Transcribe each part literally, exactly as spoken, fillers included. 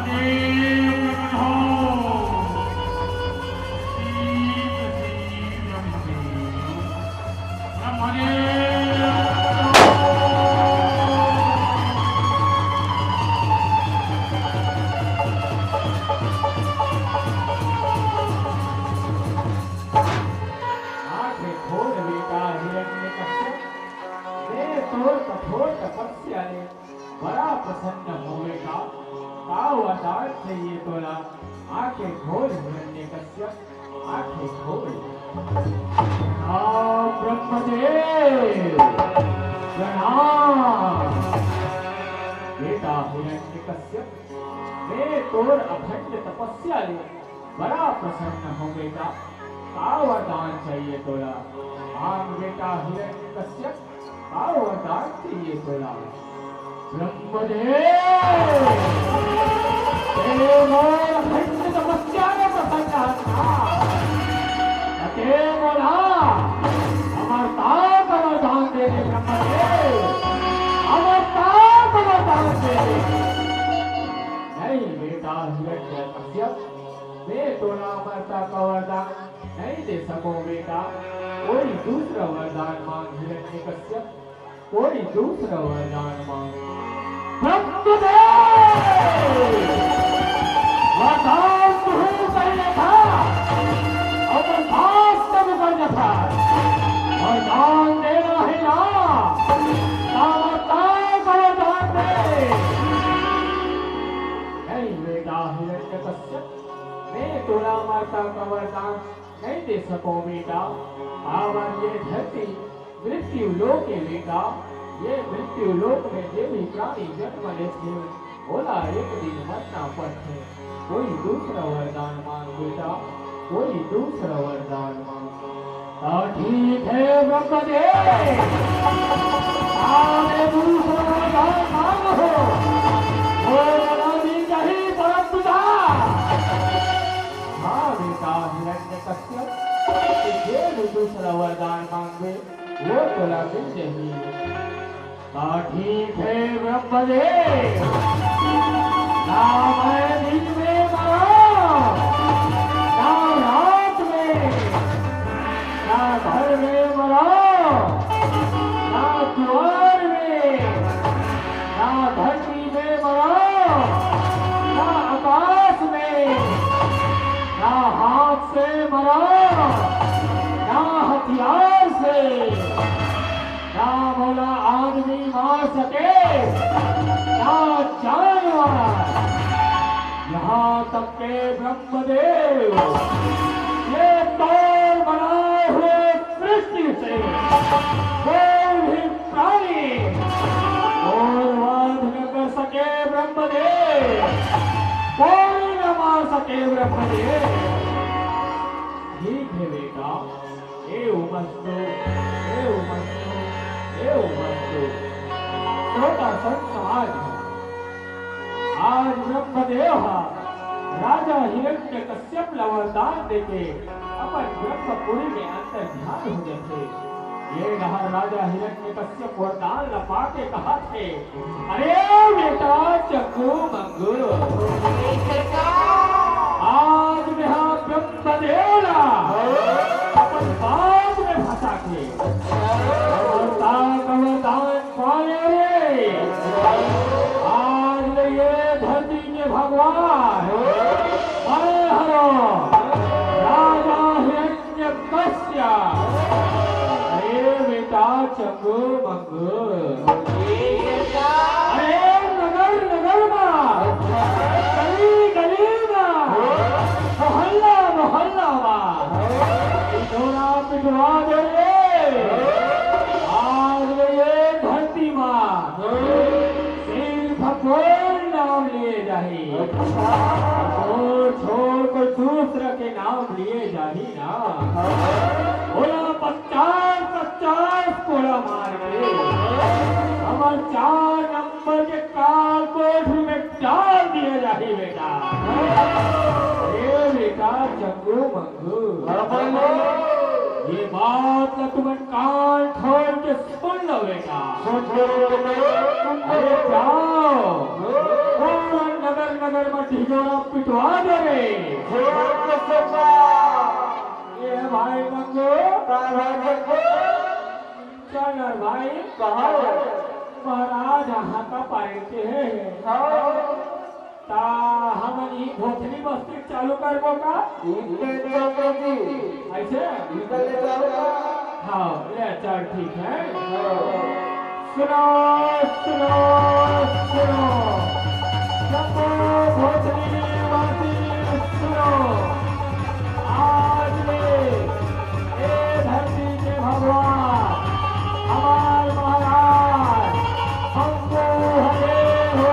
देव प्रकट हो। शीघ्र शीघ्र ब्रह्मदेव। ब्रह्मदेव। आंखें खोल बेटा हिरण्यकश्यप, मैं तोर कठोर तपस्या ले बड़ा प्रसन्न हों बेटा। का वरदान चाहिए तोला? आंखें खोल हिरण्यकश्यप, आंखें खोल। आ, ब्रह्मदेव, प्रणाम। बेटा हिरण्यकश्यप, मैं तोर अखंड तपस्या ले बड़ा प्रसन्न हों बेटा। का वरदान चाहिए तोला? मांग बेटा हिरण्यकश्यप, का वरदान चाहिए तोला? ब्रह्मदेव, तेरे मोर अखंड तपस्या में प्रसन्न हस ना। अते मोला अमरता का वरदान दे दे ब्रह्मदेव, अमरता का वरदान दे दे। नहीं बेटा हिरण्यकश्यप, मैं तोला अमरता का वरदान नहीं दे सकों बेटा। कोई दूसरा वरदान मांग हिरण्यकश्यप, कोई दूसरा वरदान मांग। ब्रह्मदेव! वरदान तुहूं पहले था, अमरदास तब कर था। वरदान देना है ना, अमरता का वरदान दे। नहीं बेटा हिरण्यकश्यप, मैं तोला अमरता का वरदान नहीं दे सकों बेटा। काबर ये धरती मृत्यु लोक है बेटा। ये मृत्यु लोक में जे भी प्राणी जन्म लेथे, ओला एक दिन मरना पड़थे। कोई दूसरा वरदान मांग बेटा, कोई दूसरा वरदान मांग। तो ठीक है ब्रह्मदेव, आगे दूसरा वरदान मांग हो, वो वरदान मिल जाही परम पिता। हाँ बेटा हिरण्यकश्यप, जे भी दूसरा वरदान मांगबे, वो तोला मिल जाही। तो ठीक है ब्रह्मदेव, ना मैं दिन में मरौं, ना रात में, ना घर में मरौं, ना द्वार में, ना धरती में मरौं, ना आकाश में, ना हाथ से मरौं, ना हथियार से, ना मोला आदमी मार सके, ना जानवर। यहाँ तक के ब्रह्मदेव, ये तोर बनाए हुए सृष्टि से कोई भी प्राणी कोई वध न कर सके ब्रह्मदेव, कोई न मार सके ब्रह्मदेव। ठीक है बेटा, एवमस्तु, एवमस्तु, एवमस्तु। श्रोता संत समाज, आज ब्रह्मदेव ह राजा हिरण्यकश्यप ल वरदान देके अपन ब्रह्मपुरी में अंतर ध्यान हो जाथे। ये डहर राजा हिरण्यकश्यप वरदान ल पाके कहत हे, अरे बेटा चंगू मंगू, आज मेहा ब्रह्मदेव ला अपन बात में फंसा के अमरता का वरदान पाए रे। आज ले ये धरती के भगवान मैं हरों राजा हिरण्यकश्यप। अरे बेटा चंगू मंगू, अरे नगर नगर मा, गली गली मा, मोहल्ला मोहल्ला मा, पिटोरा पिटवा दे रे। आज ये धरती मा सिर्फ कोई नाम लिए जाही। अच्छा। छोड़ छोड़ के दूसरा के नाम लिए जाही ना। ओला पचास पचास कोड़ा मार के हमर चार नंबर के काल कोठरी में डाल दिए जाही बेटा। ए बेटा चंगू मंगू, ये बात ला तुमन कान खोल के सुन लो बेटा। अरे जाओ, नगर नगर में ढिंढोरा पिटवा दे रे। ये भाई मंगू। चल ना भाई। कहाँ हो? महाराज, यहाँ का पारे के है। हाँ। ता हमन ई भोथली बस्ती चालू करबो का? ठीक है, चंद्र जी। ऐसे? इधर ले चलो। हाँ, ले चल, ठीक है। हाँ। सुनो, सुनो, सुनो। जम्मू भोथली निवासी सुनो। आज ले ए धरती के भगवान, हमार महाराज, शंभू हरे हो।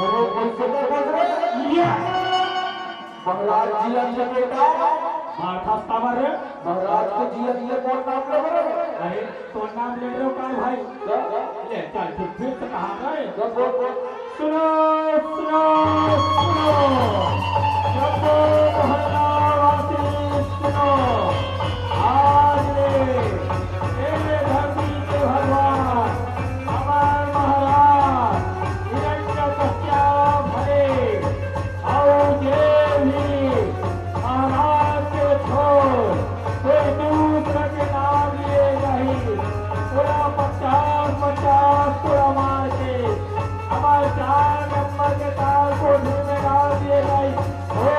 अरे, कैसे कर बज रहे? ये। महाराज जी, अंदर बेटा। माथा स्तावर रे। महाराज के जी, अंदर कौन नाम ले रहे? अरे, तो नाम ले रहे हो का भाई? क्या? ले, चल, ठीक, फिर से कहा गए। क्या बोल, बोल? सुनो, सुनो, सुनो, जम्मू मोहल्ला वासी सुनो, आज ले ए धरती के भगवान, हमार महाराज, हिरण्यकश्यप हरे, अउ जे भी महाराज के छोड़ कोई दूसरा के नाम लिए जाही, ओला पचास, पचास कोड़ा मार के हमार चार नंबर के ताल कोठरी में डाल दिए जाही। हो।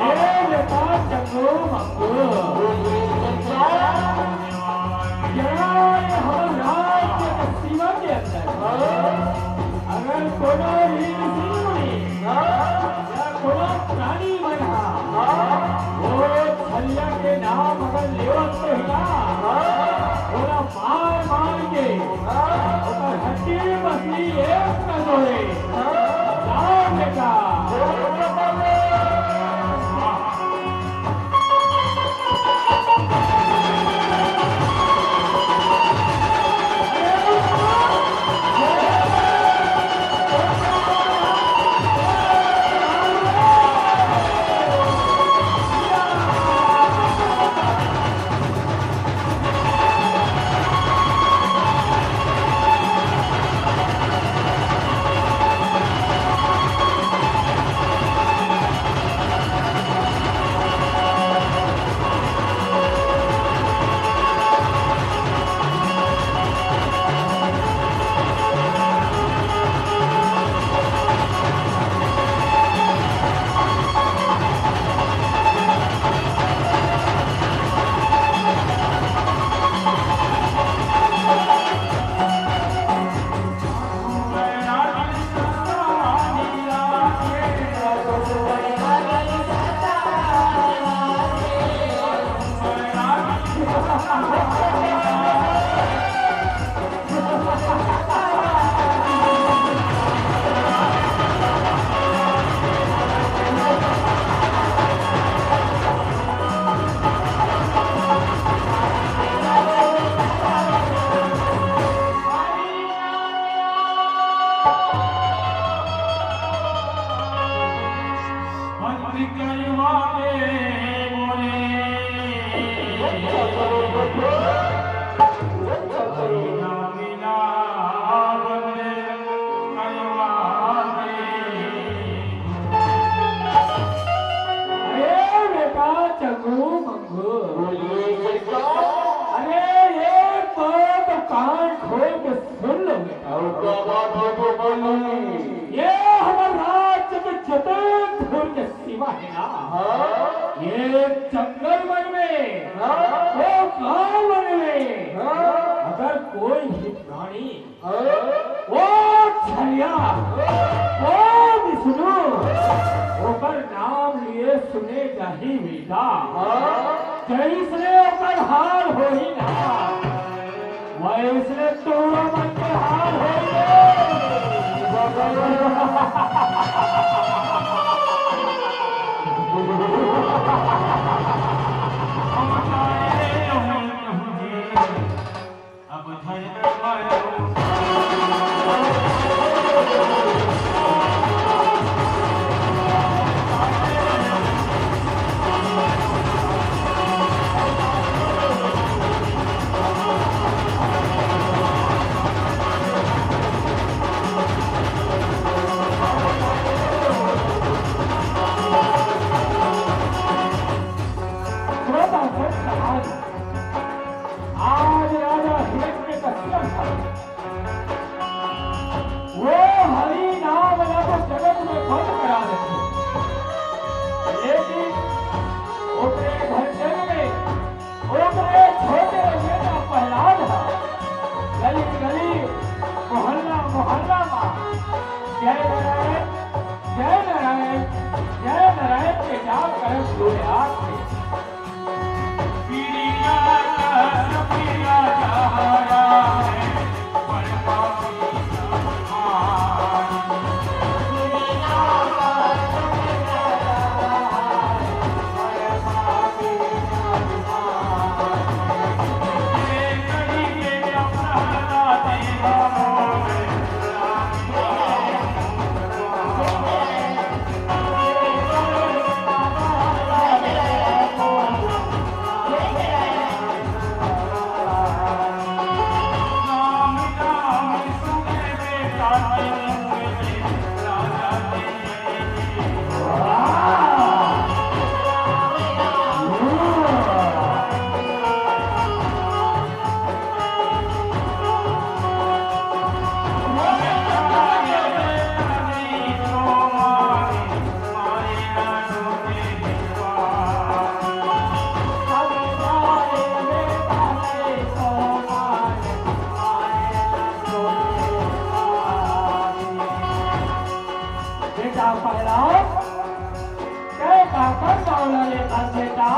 ए बेटा चंगू मंगू, यहाँ ये हमर राज्य के सीमा के अंदर अगर कोनो भी ऋषि मुनि या कोनो प्राणी मन हा वो छलिया के नाम अगर लेवत तो ही ना, ओला मार मार के ओकर हड्डी पसली एक न जोड़े। जाओ बेटा। अरे बेटा चंगू मंगू। बोलिए सरकार। अरे एक बात कान खोल के सुन लो बेटा। और क्या बात है तो बोलिए। ये हमर राज्य के जतन दूर के सीमा है ना, हाँ। ये जंगल वन में, हाँ। वो गांव वन में, हाँ। अगर कोई भी प्राणी, हाँ। वो छलिया, हाँ। सुने जाही बेटा, जइसने ओकर हाल होही ना, वइसने तोरो मन के हाल होही रे। अब धर्म श्रोता संत समाज, आज राजा हिरण्यकश्यप ह वो हरि नाम ला तो जगत में बंद करा देथे, लेकिन ओकरे घर जन्मे, ओकरे छोटे बेटा प्रहलाद ह गली गली, मोहल्ला मोहल्ला मा जय नारायण, जय नारायण, जय नारायण के जाप करत हुए आत हे। बेटा प्रहलाद, तैं काकर नाव ला लेथस बेटा?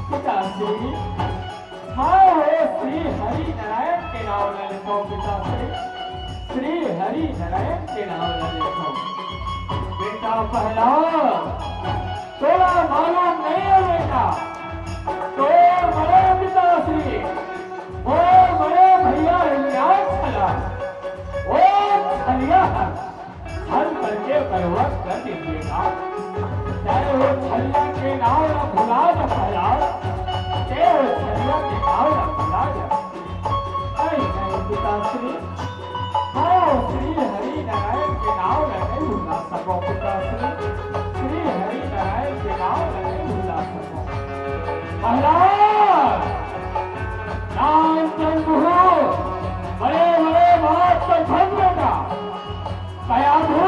पिताश्री, मैं वो श्री हरि नारायण के नाव ला लेथंव पिताश्री, श्री हरि नारायण के नाव ला लेथंव। बेटा प्रहलाद, तोला मालूम नइ हे बेटा, तोर बड़े पिताश्री, मोर बड़े भइया हिरण्याक्ष ला, वो छलिया ह छल करके बर्बाद कर दे बेटा। तैं वो छलिया के नाव ला भुला जा प्रहलाद, तैं वो छलिया के नाव ला भुला जा। नहीं, नहीं पिताश्री, मैं वो श्री हरि नारायण के नाव ला नइ भुला सकंव पिताश्री, श्री हरि नारायण के नाव ला नइ भुला सकंव। प्रहलाद, नानचन मुहूं, बड़े बड़े बात कर भंग बेटा। कयाधू,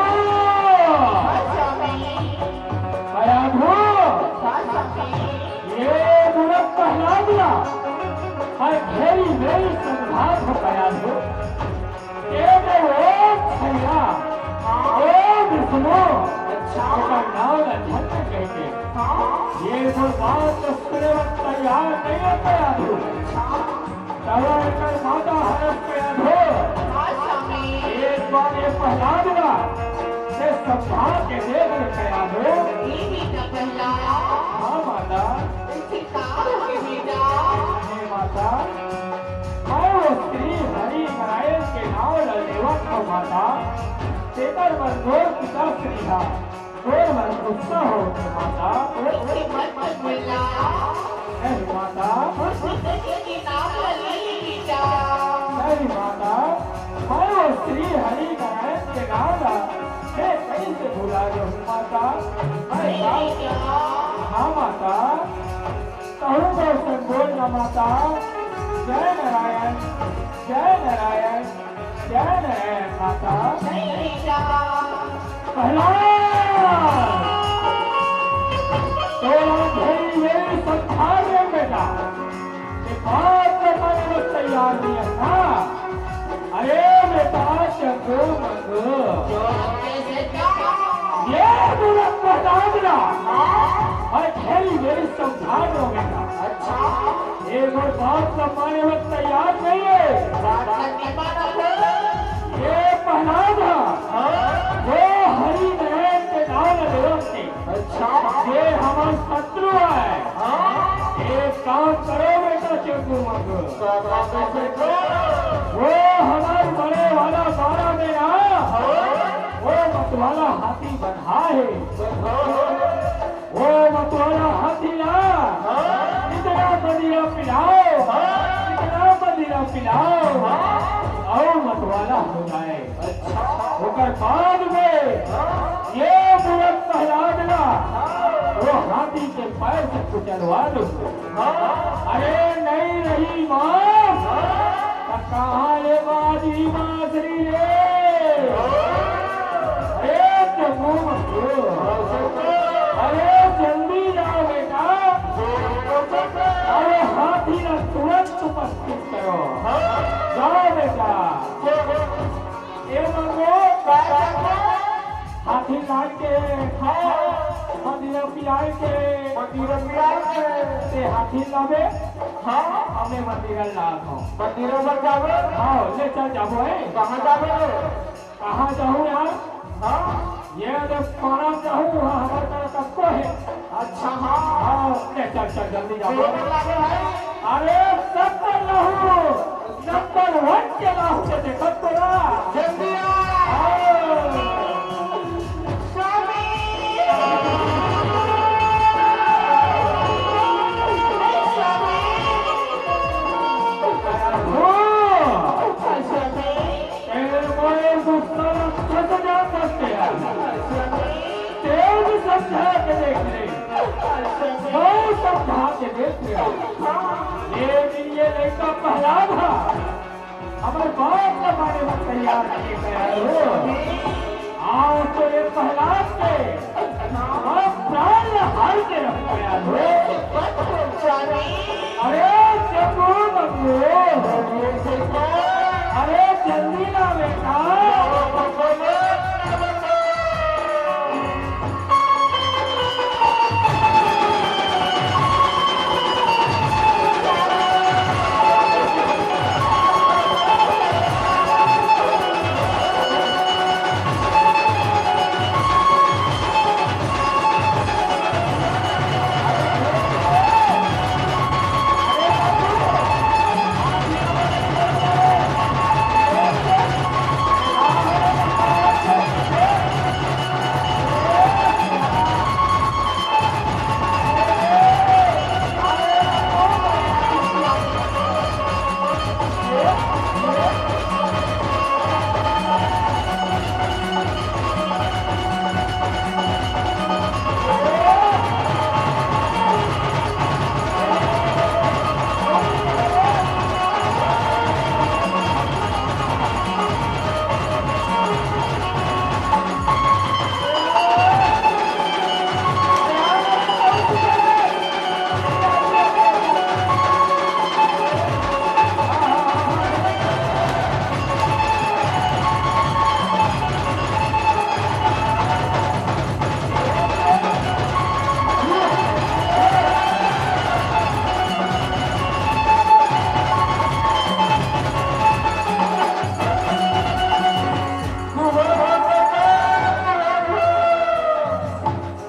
कयाधू, ये मूरख प्रहलाद ला मैं घेरी घेरी समझात हंव कयाधू। ये तो वो छलिया, वो विष्णु, अच्छा। ओकर नाव ला झन कहिबे। हाँ। ये तो बात तो सुने बर तैयार नइ हे कयाधू। अच्छा। तब एकर माता हरस कयाधू। हाँ, स्वामी। एक बार ये प्रहलाद ला, से समझा के देख ले कयाधू। ये बेटा प्रहलाद। हाँ, माता। इसे का हो गया बेटा? हे माता, मैं वो श्री हरि नारायण के नाव ला लेवत हंव माता, तेकर बर मोर पिताश्री हा तोर मन गुस्सा होगे माता। ओइसे मत बोल भइया। नहीं माता। नहीं माता। मैं वो श्री हरि नारायण के नाम ला मैं कइसे भुला जाहूं माता। मैं हाँ माता। कहूं तो संग बोल ना माता। जय नारायण, जय नारायण। जय नारायण माता। जय राम। प्रहलाद, तोला घेरी घेरी समझात हंव बेटा, ये बात तो माने बर तैयार नइ हस ना। अरे बेटा, चंदू मंगू। ये मूरख प्रहलाद ला मैं खेली मेरी समझा दो बेटा। अच्छा। एक और बात का माने वक्त तैयार नहीं है। बात का नहीं माना। ये प्रहलाद है। हाँ। वो हरि नारायण के नाम देवक के। अच्छा। ये हमारा शत्रु है। हाँ। एक काम करो बेटा, चंदू मंगू। वो हमारे बड़े वाला बारह में ना, वो मतवाला हाथी बंधा है। वो मतवाला हाथी ना, इतना मदिरा पिलाओ, इतना मदिरा पिलाओ, और मतवाला हो जाए। ओकर बाद में ये मूरत प्रहलाद ला वो हाथी के पैर से कुचलवा दो। अरे नहीं रही माँ, त कहाँ ले बाजी बांसुरी रे? अरे जम्मू मखो, अरे जल्दी जाओ बेटा, अरे हाथी ला तुरंत उपस्थित करो। जाओ बेटा। ए मंगू, का करना? हाथी लान के, हाँ। मदिरा पियाए के, मदिरा पियाए के। ते हाथी लाबे? हाँ। हमें मदिरा लात हो। मदिरा बर जाबे? हाँ, ले चल जाबो है। कहाँ जाबे रे? कहाँ जाहूँ यार? हाँ। ये दे पाना जाहूँ, हाँ, हमारे तरह सबको है। अच्छा, हाँ। हाँ, ले चल, चल, जल्दी जाओ। जोर लगे भाई। अरे, सब कर रहूँ। नंबर वन के बाहु के देखत तोरा। जल्दी आ। आओ। स्वामी। स्वामी। हो। स्वामी। ए, मोए गुस्सा रखत जा सकते हैं। स्वामी। तेज समझा के देख ले। स्वामी। बहुत समझा के देख ले। लेकिन ये लड़का प्रहलाद है। हमर बात ला माने बर तैयार नहीं हे, तैयार हो। आज तो ये प्रहलाद के हम प्राण ला हार के रख तैयार हो। अरे चंदू मंगू, अरे जल्दी ना बेटा।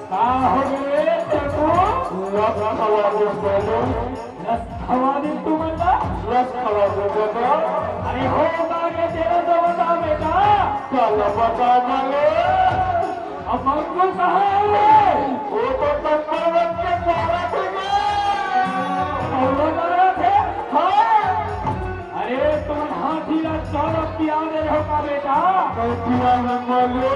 का हो गे रे चंदू? रस खवा दे पहले। रस खवा दे तू मन ला? रस खवा दे बेटा। अरे हो का गे तेरा तो बता बेटा। चल बता माले। अब मंगू कहाँ है? वो तो नंबर वन के मारा थे। कौन मारा थे? हाँ। अरे तुम हाथी ला चारा पिया दे रहो का बेटा? मैं पिया न माले।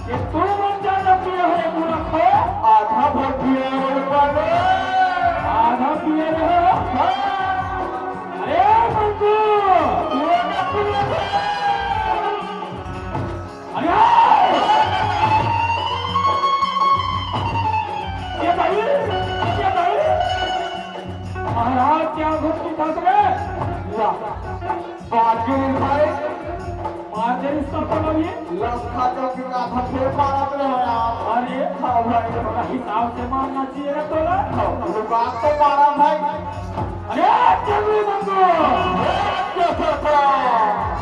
ये तू मन ज्यादा पिए हो रे मूर्ख हो। आधा भर पिए हो रे पागल। आधा पिए रहे हो? हाँ। अरे मंजू, ये ना पिए थे। अरे ये भाई, ये भाई, महाराज क्या घुस की था रे? वाह। बात के नहीं भाई। मार दे इसका पकड़ ये। लस खा के फिर आधा फेर मारत रहे यार। अरे। हाँ, भाई, थोड़ा हिसाब से मारना चाहिए ना तोला। रुका तो मारा भाई। अरे चंद्रू मंगू,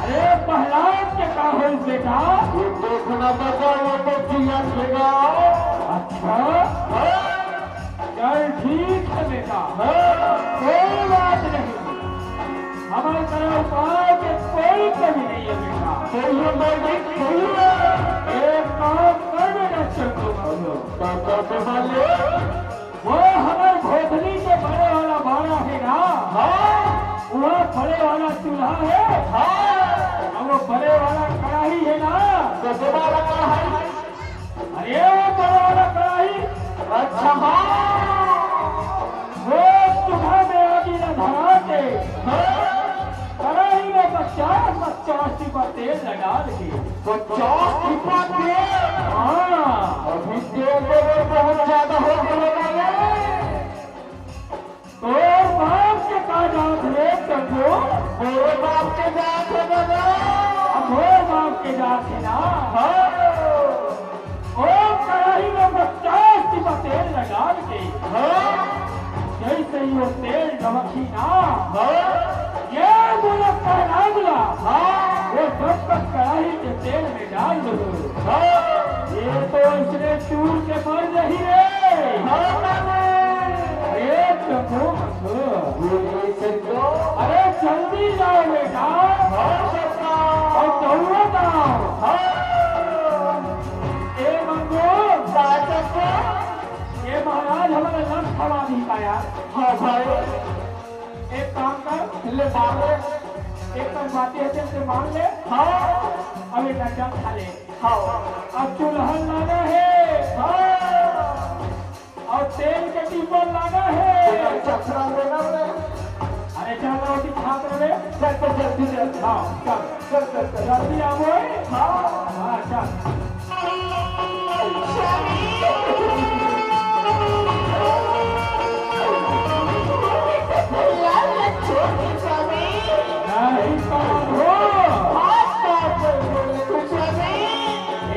अरे प्रहलाद के का होइस बेटा? ये देखना बचा, वो तो जिया खेगा। अच्छा, चल ठीक है बेटा, कोई बात नहीं। हमारे तरह उपाय के कोई कमी नहीं है बेटा। सही है भाई, सही है। एक काम कर बेटा चंद्रू मंगू। पापा के वाले। वो हमारे भोथली के बड़े वाला बाड़ा है ना? हाँ। वहाँ बड़े वाला चूल्हा है। हाँ। और वो बड़े वाला कढ़ाई है ना? तो बड़ा वाला कढ़ाई। अरे वो बड़ा वाला कढ़ाई। अच्छा, हाँ। वो चूल्हा में आगी न धरा के, हाँ। कढ़ाई में पचास पचास टीपा तेल लगा दे। पचास टीपा तेल? हाँ। अभी तेल तो बहुत ज्यादा हो गया है। तोर बाप के का जात रे चंदू? मोरे बाप के जात है दादा। अब मोर बाप के जात है ना? हाँ। ओ कढ़ाई में पचास टीपा तेल लगा के, हाँ। जैसे ही वो तेल ढमकी ना, हाँ। ये बोला पहला बोला, हाँ। वो सब तक कढ़ाई के तेल में डाल दो। हाँ। ये तो इसने चूर के मर रही रे। हाँ, बाबू। अरे चंदू, ये कैसे तो? अरे जल्दी जाओ बेटा। हाँ, सरकार। और दौड़त आओ। हाँ। ए मंगू। का चंदू? ये महाराज हमारा लंग खवा दी का यार। हाँ भाई। एक काम कर। ले मार ले। एक कर बातें है, जैसे मार ले। हाँ। अब एक डंडा खा ले। हाँ। अब चूल्हा लाना है। हाँ। और तेल के टीपा लाना है। चखना लेना है। अरे चल, रोटी खा कर ले। चल, चल, जल्दी चल। हाँ, चल। चल, चल, चल। जल्दी आओ, ए। हाँ। हाँ, चल। नहीं, कौन हो?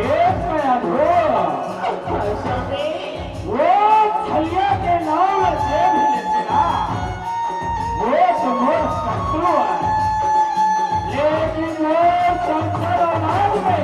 एक कौन हो? वो छलिया के नाम से भी लेते ना, वो तो मोर शत्रु है, लेकिन वो शंकर औलाद में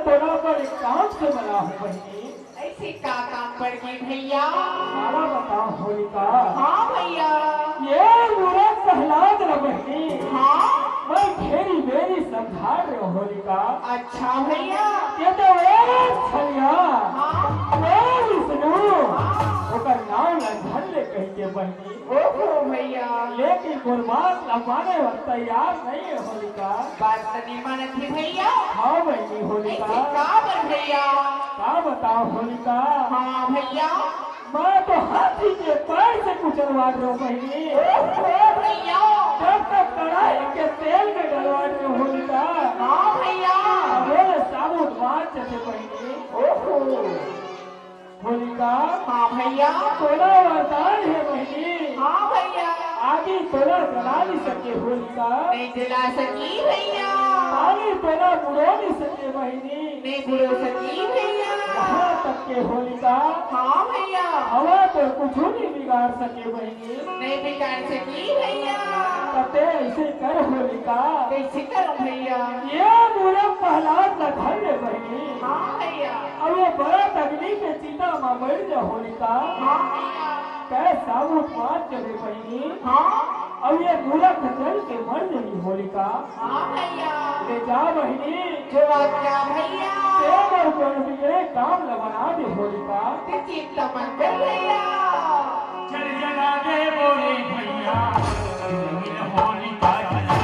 तोला बर एक काम से बलाहूँ बहिनी। अइसे का काम पड़ गे भइया? काला बतावँ होलिका। हाँ भइया। ये मूरख प्रहलाद ला बहिनी। हाँ। मैं घेरी बेरी समझात रहेंव होलिका। अच्छा भइया। ये तो एक छलिया। हाँ। ओ विष्णु। हाँ। ओकर नाम ला झन ले कहिके बहिनी। ओहो भइया। लेकिन मोर बात ला माने बर तैयार नइ हे होलिका। बात त नइ मानत हे भइया। हाँ बहिनी होलिका। अइसे काबर भइया? का बतावँ होलिका? हाँ भइया। मैं तो हाथी के पैर से कुचलवात रहेंव बहिनी। ओहो भइया। जब तक कढ़ाई के तेल में डलवात रहेंव होलिका। हाँ भइया। अबे साबुत बात जथे बहिनी। ओहो। होलिका। हाँ भइया। तोला वरदान हे बहिनी। हाँ भइया। आगी तोला जला नइ सके होलिका। नइ जला सके भइया। पानी तोला बुड़ो नइ सके बहिनी। नइ बुड़ो सके भइया। यहाँ तक के होलिका। हाँ भइया। हवा तो कुछू नइ बिगाड़ सके बहिनी। नइ बिगाड़ सके भइया। त तैं अइसे कर होलिका। कइसे करँव भइया? ये मूरख प्रहलाद ला धर ले बहिनी। हाँ भइया। अउ ये बरत अग्नि के चिता म बइठ जा होलिका। हाँ भइया। तैं साबुत बात जथे बहिनी। हाँ। अउ ये मूरख जल के मर जही होलिका। हाँ भइया। ले जा बहिनी। जो आज्ञा भइया। तैं मोर बिगड़े काम ला बना दे होलिका। तैं चिंता मत कर भइया। चल जला दे मोरे भइया, मिल होलिका जला।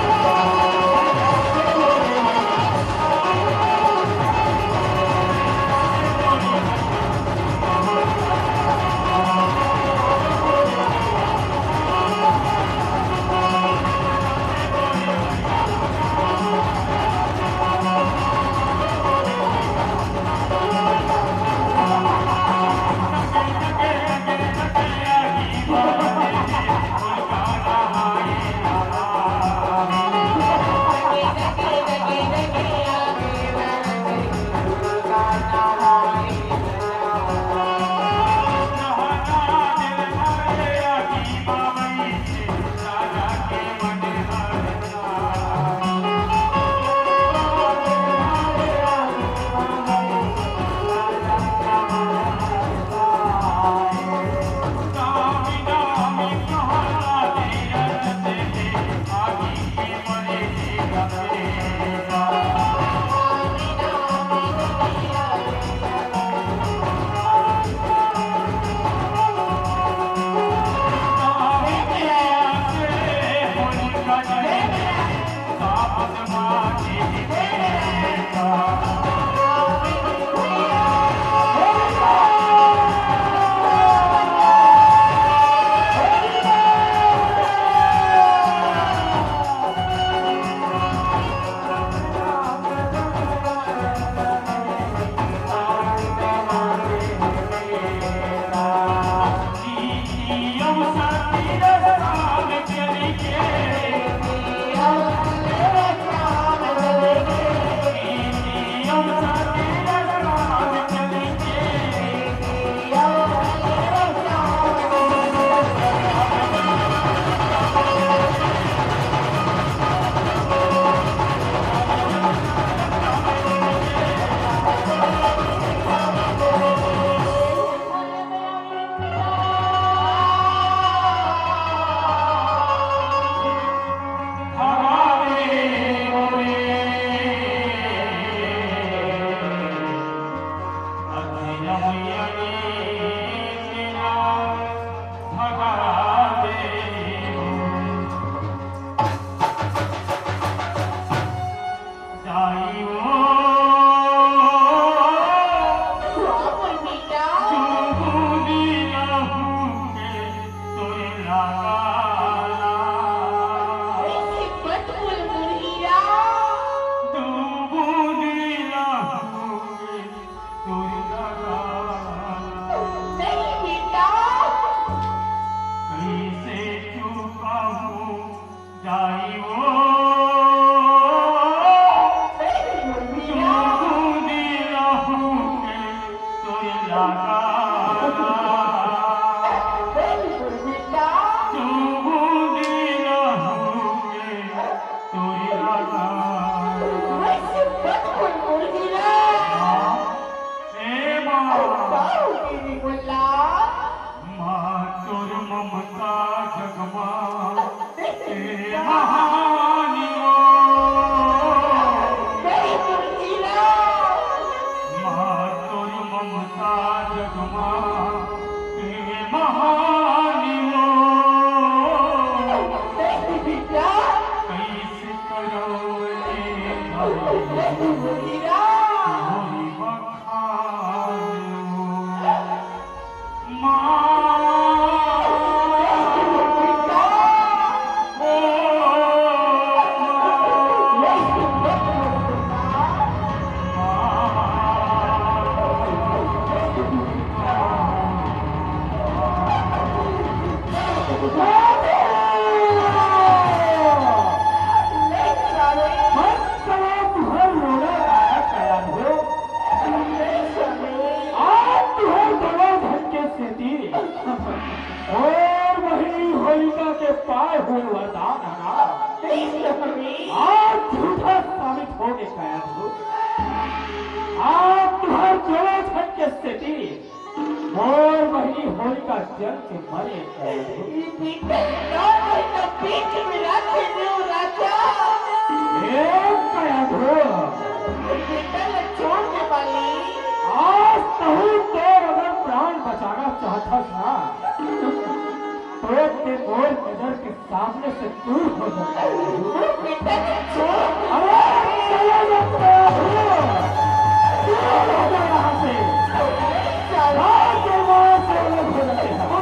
स्थिति मोर बहिनी होलिका जल के मरे कहे। ई बीते नौ महीना बीच में राखे देव राजा। ए कयाधु। ई बीते ले छोड़ दे बाली। आज तहूँ तोर अगर प्राण बचाना चाहत हस ना, तो ते मोर नजर के सामने से दूर हो जाता है। अरे, चला जाता है। दूर हो जा यहाँ से। राज के मां से अलग हो जाते हैं। आज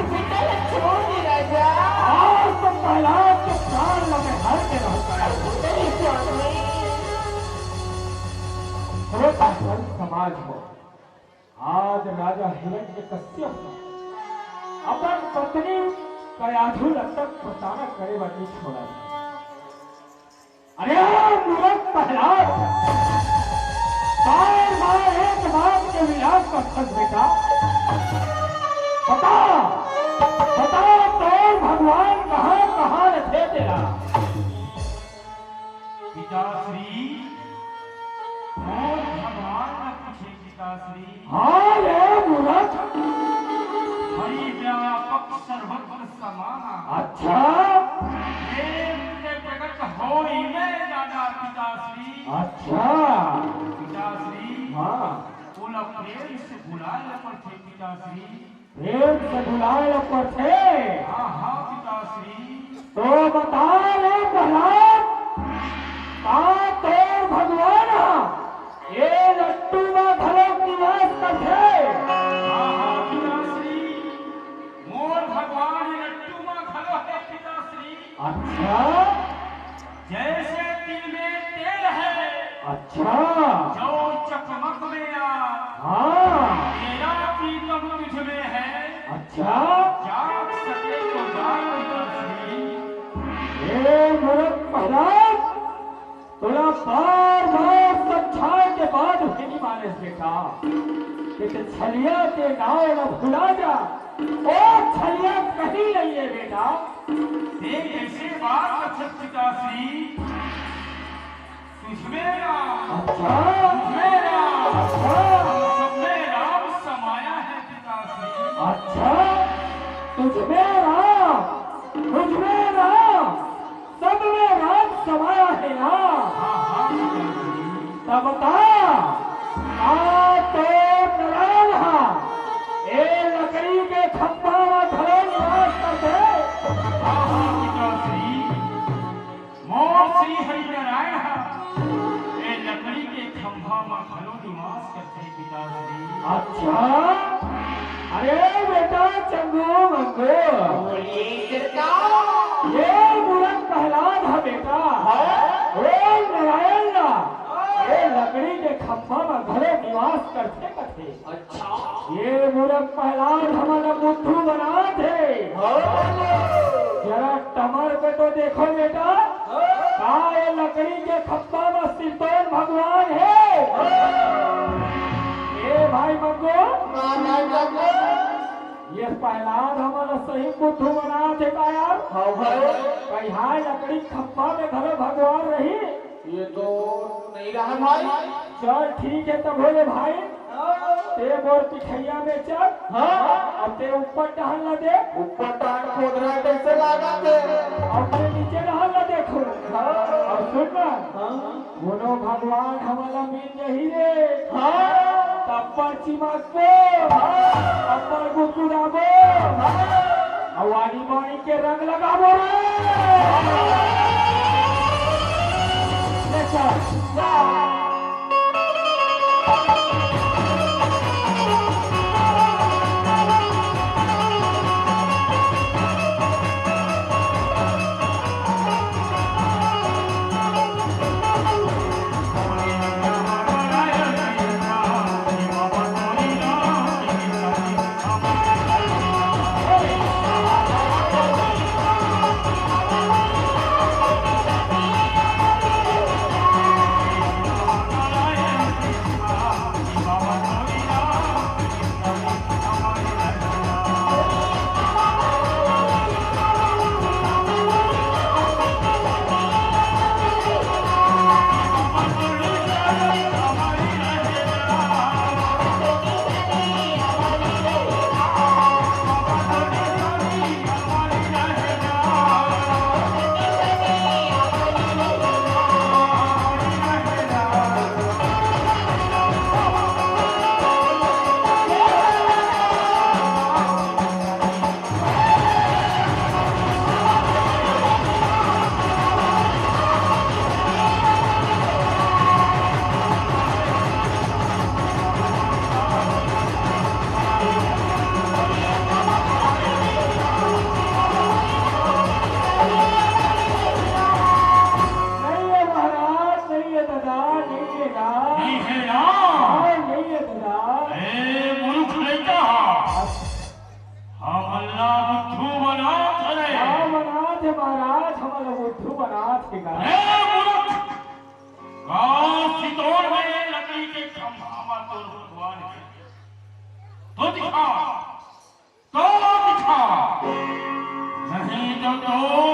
तो प्रहलाद के प्राण लगे हर के रहता है। अरे, पागल समाज हो। आज राजा हिरण्यकश्यप अपन पत्नी कयाधु ल तक प्रताड़ना करे बर नइ छोड़य। अरे मूर्ख प्रहलाद, बार बार एक बात के विलाप करथस बेटा। बता, बता तोर भगवान कहाँ कहाँ रथे तेला? पिताश्री, मोर भगवान ल पूछे पिताश्री। हाँ रे मूर्ख। हरि व्यापक सर्वत्र समाना। अच्छा। प्रेम के प्रगट होई में जाना पिताश्री। अच्छा। पिताश्री। हाँ। ओला प्रेम से बुलाए ल पड़थे पिताश्री। प्रेम से बुलाए ल पड़थे। हाँ, हाँ, पिताश्री। तो बता रे प्रहलाद, का तोर भगवान ह ए लट्टू म घलोक निवास करथे? हाँ, हाँ, पिताश्री। मोर भगवान ए लट्टू म घलो हे, पिताश्री। अच्छा। जैसे तिल में तेल है, अच्छा। जो चकमक में आग, हाँ। मेरा प्रीतम तुझ में है, अच्छा। जाग सके तो जाग पिताश्री। ए मूर्ख प्रहलाद, तोला बार बार समझाए के बाद भी नहीं माने बेटा। कि ते छलिया के नाव ला भुला जा, ओ छलिया कहीं नहीं है बेटा। ते कैसे बात करथस पिताश्री? तुझमें राम। अच्छा। तुझमें राम। अच्छा। हम सब में राम समाया है पिताश्री। अच्छा। तुझमें राम, तुझमें राम, सब में राम समाया है ना। हाँ, हाँ, पिताश्री। तब बता, का तोर नारायण ह ए लकड़ी के खंभा म घलो निवास करथे? हाँ, हाँ, पिताश्री। मोर श्री हरि नारायण ह ए लकड़ी के खंभा म घलो निवास करथे पिताश्री। अच्छा। अरे बेटा चंगू मंगू। बोलिए सरकार। ए मूर्ख प्रहलाद ह बेटा। हाँ? ओ नारायण ला ए लकड़ी के खंभा म घलो निवास करथे कथे। अच्छा। ए मूर्ख प्रहलाद हमन ला बुद्धू बनात हे। हाँ। जरा टमर के तो देखो बेटा, हाँ। का ए लकड़ी के खंभा म सिरतोन भगवान हे? हाँ। ए भाई मंगू, ना, ना, ना, ना। ए प्रहलाद हमन ला सही बुद्धू बनात हे का यार? हाँ भाई। कहिहां लकड़ी खंभा म घलो भगवान रही? ए तो नहीं रहा भाई। चल ठीक हे तभो ले भाई, हाँ। ते मोर पिठइया म चल। हाँ। अब ते ऊपर डहन ला देख। ऊपर डहन खोद रहा है, कैसे लागत हे? अब ते नीचे डहन ला देखो। हाँ। अब सुन ना, हाँ। कोनो भगवान हमन ला मिल जाही रे। हाँ। तब पर्ची मांगबो। हाँ। अब्बड़ गुदगुदाबो। हाँ। अउ आनी बानी के रंग लगाबो रे। ले चल। ए मूर्ख, का सितोड़ में लकड़ी के खंभा म तोर भगवान हे? तो दिखा, तो दिखा, नहीं तो, तो